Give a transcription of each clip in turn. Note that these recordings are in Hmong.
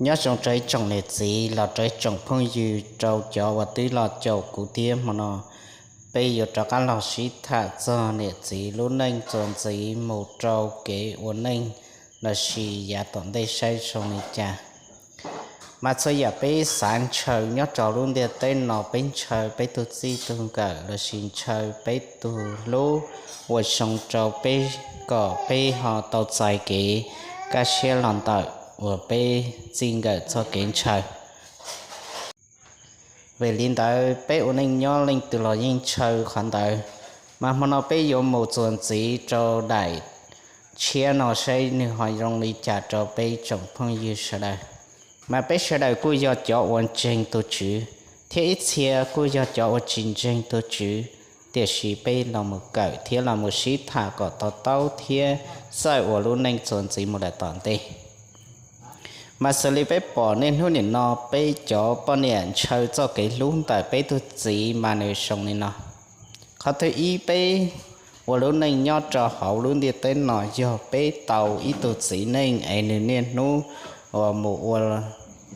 Nyob zoo rau ib tsoom niam txiv los rau ib tsoom phooj ywg, rau cov uas twb los caum kuv thiab. Hmo no peb yuav rov qab los sib tham txog niam txiv lub neej txuas ntxiv mus rau kev ua neej lossis yav tom ntej saib zoo li cas. Mas txhua yam peb xav ntshaw nyob rau lub ntiaj teb no, peb ntshaw peb tug txij tug nkawm lossis ntshaw peb tug hlub uas zoo rau peb, kom peb ho tau txais kev kaj siab los ntawm uas peb txij nkawm txoj kev ntshaw. Vim li ntawd peb ua neej nyob leej twg los yeej ntshaw qhov ntawd. Mas hmo no peb yuav mus txuas ntxiv rau daim tshiab no saib nws ho zoo li cas rau peb tsoom phooj ywg sawv daws. Mas peb sawv daws kuj yog cov uas ntseeg tus Tswv, thiab ib txhia kuj yog cov uas tsis ntseeg tus Tswv, tiam sis peb los mus kawm thiab los mus sib tham kom to taub thiab txawj ua lub neej txuas ntxiv mus lawm tom ntej. Mas xws li peb pom niaj hnub nim no peb cov poj niam ntshaw txoj kev hlub ntawm peb tug txiv mas nws zoo li no. Qhov thib ib, peb ua lub neej nyob rau hauv lub ntiaj teb no, yog peb tau ib tug txiv neej es nws niaj hnub uas mus ua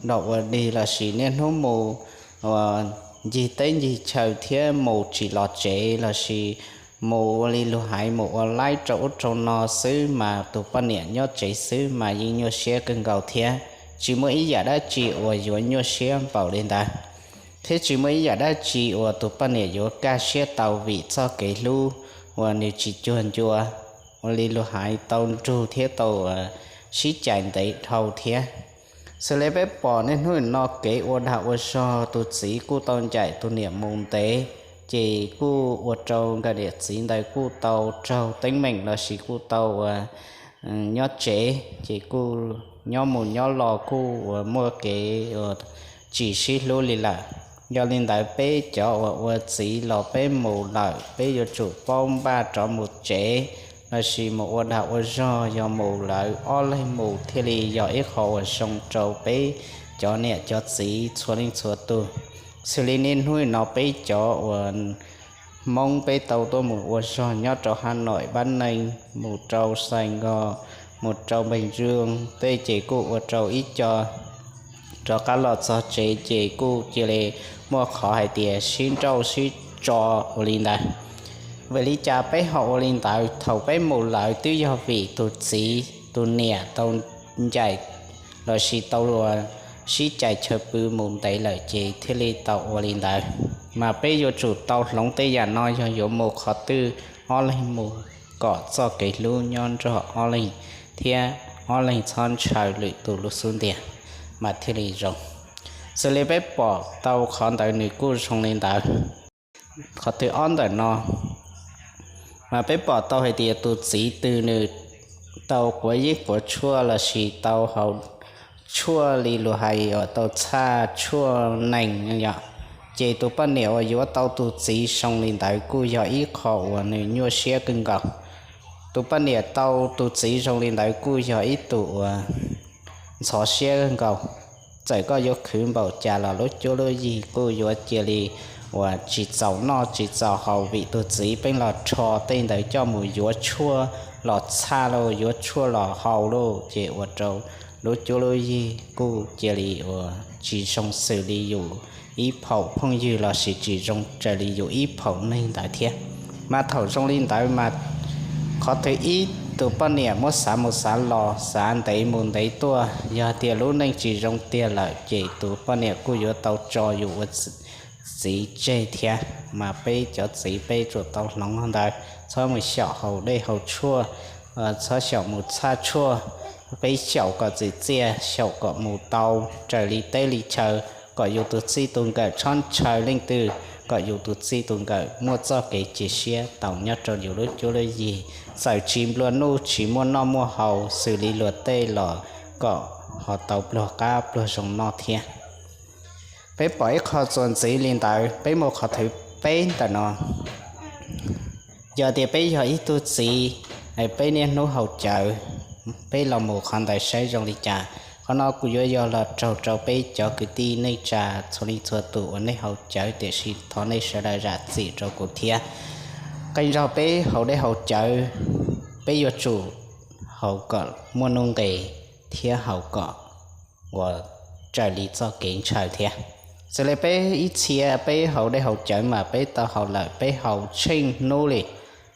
dog ua dig lossis niaj hnub mus ncig teb ncig chaw thiab mus tsis los tsev lossis mus ua li luag hais mus ua laib rau ub rau no xwb, mas tus poj niam nyob tsev xwb mas yeej nyuaj siab kawg nkaus thiab. Tsis muaj ib yam dab tsi uas yuav nyuaj siab npaum li ntawd, thiab tsis muaj ib yam dab tsi uas tus poj niam yuav kaj siab tau vim txoj kev hlub uas nws tsis cuag ncua, ua li luag hais tau nrug thiab tau sib cais ntev dhau thiab. Xws li peb pom niaj hnub no kev ua dag ua zog, tus txiv kuj tau ncaim tus niam mus ntev, ces kuj ua rau nkawd niam txiv ntawd kuj tau raug teeb meem lossis kuj tau uas nyob tsev, ces kuj nyob mus nyob los kuj uas muaj kev uas tsis sib hlub li lawm. Yog li ntawd peb cov uas ua txiv los peb mus lawm, peb yuav tsum paub npaj rov mus tsev lossis mus ua dag ua zog, yog mus lawv ob leeg mus thiaj li yog ib qho uas zoo rau peb cov niam cov txiv txhua leej txhua tus. Xws li niaj hnub no peb cov uas Hmoob peb tau tuaj mus ua zog nyob rau Hà Nội, Bắc Ninh, mus rau Sài Gòn, mus rau Bình Dương tej ces kuj ua rau ib co rov qab los txog tsev ces kuj cia li muaj qhov hais tias sib nrauj sib tso ua li ntawd. Vim li cas peb ho ua li ntawd? Thaum peb mus lawm twb yog vim tus txiv tus niam tau ncaim lossis tau sib cais chaw pw mus ntev lawm ces thiaj li tau ua li ntawd. Mas peb yuav tsum tau hloov tej yam no, yog yuav mus qhov twg ob leeg mus kom txoj kev hlub nyob nrog ob leeg thiab ob leeg txhob ntshaw lwm tus lub xub ntiag mas thiaj li zoo. Xws li peb pom tau qhov ntawd nws kuj zoo li ntawd. Qhov thib ob ntawm no mas peb pom tau hais tias tus txiv twg nws tau quav yeeb quav tshuaj lossis tau haus tshuaj li luag hais uas tau txhaj tshuaj nees yom, ces tus poj niam uas yuav tau tus txiv zoo li ntawd kuj yog ib qho uas nws nyuaj siab kawg nkaus. Tus poj niam tau tus txiv zoo li ntawd kuj yog ib tug uas ntxhov siab kawg nkaus. Txawm koj yuav khwv npaum cas los lub cuab lub yig kuj yuav cia li uas tsis txaus noj tsis txaus haus vim tus txiv pheej los rho tej ntawd coj mus yuav tshuaj los txhaj lauj, yuav tshuaj los haus lauj, ces ua rau lub cuab lub yig kuj cia li uas tsis zoo xws li yus ib phaum phooj ywg lossis tsis zoo raws li yus ib phaum neeg ntawd thiab. Mas thaum zoo li ntawd mas qhov thib ib, tus poj niam muab xav mus xav los, xav ntev mus ntev tuaj, yog tias lub neej tsis zoo tiag lawm ces tus poj niam kuj yuav tau tso yus ua txiv tseg thiab. Mas peb cov txiv peb tsum tau hloov ntawd, txhob mus xyaum haus dej haus tshuaj, txhob xyaum mus txhaj tshuaj. Peb xyaum kom txim txiaj, xyaum kom mus tau raws li teb li chaw, kom yus tus txij tus nkawm txhob ntshaw leej twg, kom yus tus txij tus nkawm muaj txoj kev cia siab tau nyob rau yus lub cuab lub yig. Txawm tsis nplua nuj tsis muaj noj muaj haus xws li luag tej los kom ho tau pluag qab pluag zoo noj thiab. Peb pom ib qho txuas ntxiv li ntawd, peb mus qhov thib peb ntawm no. Yog tias peb yog ib tug txiv, peb niaj hnub haus cawv, peb los mus qhov ntawd saib zoo li cas. Qhov no kuv yuav yog los raug rau peb cov kwv tij neej tsa txhua leej txhua tus uas nej haus cawv, tiam sis thov nej sawv daws zam txim rau kuv thiab. Qee zaug peb haus dej haus cawv, peb yuav tsum haus kom muaj nuj nqis thiab haus kom uas raws li txoj kev ntshaw thiab. Xws li peb ib txhia peb haus dej haus cawv mas peb tau haus lawm, peb haus tsheej hnub li,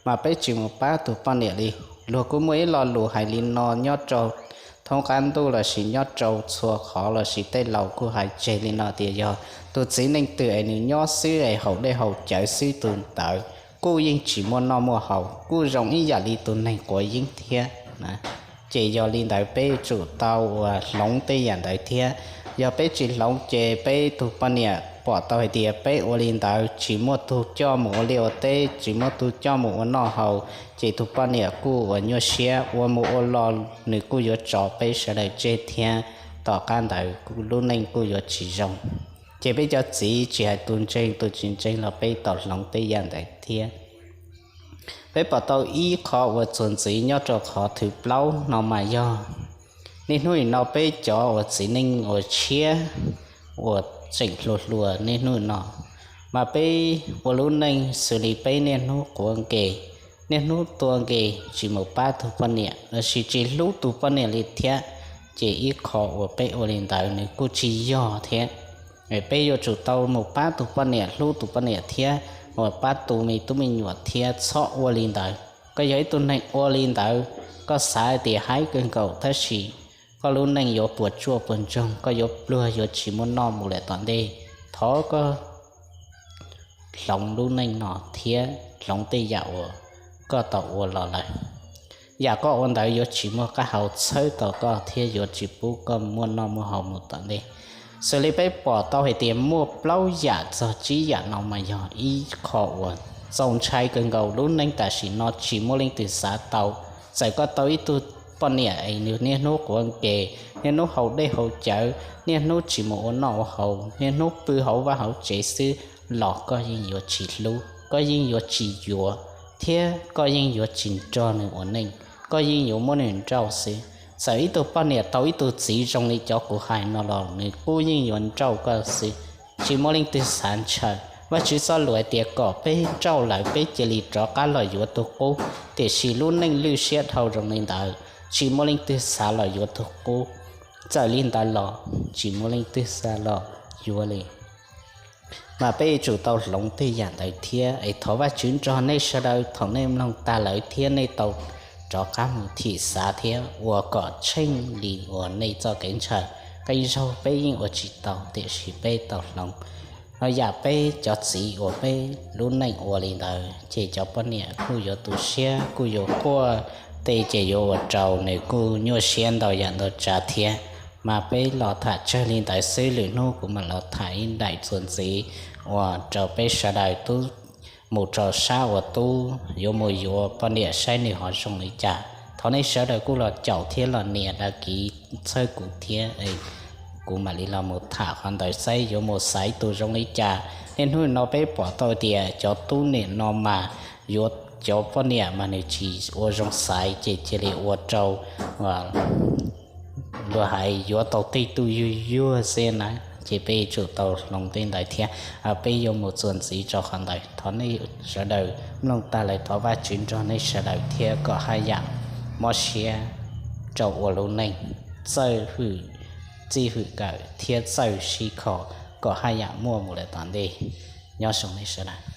mas peb tsis mus pab tus poj niam li. Luag kuj muaj ib lo lus hais li no nyob rau thoob qab ntuj lossis nyob rau txhua qhov lossis tej laus kuj hais tseg li no tias yog tus txiv neej twg es nws nyob xwb es haus dej haus cawv xwb tus ntawd kuj yeej tsis muaj noj muaj haus, kuj zoo ib yam li tus neeg quav yeeb thiab. Ces yog li ntawd peb yuav tsum tau uas hloov tej yam ntawd thiab. Yog peb tsis hloov ces peb tus poj niam pom tau hais tias peb ua li ntawd tsis muaj tug coj mus ua liaj ua teb, tsis muaj tug coj mus ua noj haus, ces tus poj niam kuj uas nyuaj siab ua mus ua los nws kuj yuav tso peb sawv daws tseg thiab. Tom qab ntawd lub neej kuj yuav tsis zoo. Ces peb cov txiv tsis hais tus ntseeg tus tsis ntseeg los peb tau hloov tej yam ntawd thiab. Peb pom tau ib qho uas txuas ntxiv nyob rau qhov thib plaub no mas yog niaj hnub nim no peb cov uas txiv neej uas tshiab uas tseem hluas hluas niaj hnub no, mas peb ua lub neej xws li peb niaj hnub quav nkees, niaj hnub tua nkees tsis mus pab tus poj niam lossis tsis hlub tus poj niam li thiab. Ces ib qho uas peb ua li ntawd nws kuj tsis yog thiab. Peb yuav tsum tau mus pab tus poj niam, hlub tus poj niam thiab uas pab tu me tub me nyuam thiab txhob ua li ntawd. Koj yog ib tug neeg ua li ntawd, koj xav tias haib kawg nkaus tab sis koj lub neej yuav puas tsuaj puas ntsoog, koj yuav pluag yuav tsis muaj noj mus lawm tom ntej. Thov koj hloov lub neej no thiab hloov tej yam uas koj tau ua los lawm. Yam koj ua ntawd yuav tsis muaj qab hau txhawb tau koj thiab yuav tsis pub koj muaj noj muaj haus mus tom ntej. Xws li peb pom tau hais tias muaj plaub yam txog tsib yam no mas yog ib qho uas txaus ntshai kawg nkaus. Lub neej tam sim no tsis muaj leej twg xav tau. Txawm koj tau ib tug poj niam es nws niaj hnub quav nkees, niaj hnub haus dej haus cawv, niaj hnub tsis mus ua noj ua haus, niaj hnub pw hauv vaj hauv tsev xwb los koj yeej yuav tsis hlub, koj yeej yuav tsis yuav, thiab koj yeej yuav tsis nrog nws ua neej, koj yeej yuav muab nws nrauj xwb. Txawm ib tug poj niam tau ib tug txiv zoo li cov kuv hais no los nws kuj yeej yuav nrauj koj xwb. Tsis muaj leej twg xav ntshaw. Vajtswv txoj lus hais tias kom peb nrauj lawm peb cia li rov qab los yuav tus qub, tiam sis lub neej lwj siab dhau zoo li ntawd tsis muaj leej twg xav los yuav tus qub. Txawm li ntawd los tsis muaj leej twg xav los yuav li. Mas peb yuav tsum tau hloov tej yam ntawd thiab. Es thov Vajtswv nrog nej sawv daws thaum nej mloog tag lawm thiab nej tau rov qab mus thim xav thiab ua kom tsheej li uas nej txoj kev ntshaw. Qee zaug peb yeej ua tsis tau tiam sis peb tau hloov. Ho yam peb cov txiv uas peb lub neej ua li ntawd ces cov poj niam kuj yuav tu siab kuj yuav quaj, tej ces yuav ua rau nws kuj nyuaj siab ntau yam ntau tsav thiab. Mas peb los tham tsawg li ntawd xwb, lwm hnub kuv mam los tham ib daim txuas ntxiv uas rau peb sawv daws tub mus rau sab uas tub yuav mus yuav poj niam saib nws ho zoo li cas. Thov nej sawv daws kuj los caum thiab los nias đăng ký txhawb kuv thiab, kuv mam li los mus tham qhov ntawd saib yuav mus xaiv tus zoo li cas. Niaj hnub no peb pom tau tias cov tub niam no mas yuav cov poj niam mas nws tsis ua zoo xaiv ces cia li ua rau luag hais yuav tau tej tug yuag yuag xwb na. Ces peb yuav tsum tau hloov tej ntawd thiab, peb yuav mus txuas ntxiv rau qhov ntawd. Thov nej sawv daws mloog tag lawm thov Vajtswv nrog nej sawv daws thiab kom haj yam mob siab rau ua lub neej, txawj hwm txij hwm kawm thiab txawj sib kho kom haj yam muaj mus lawm tom ntej. Nyob zoo nej sawv daws.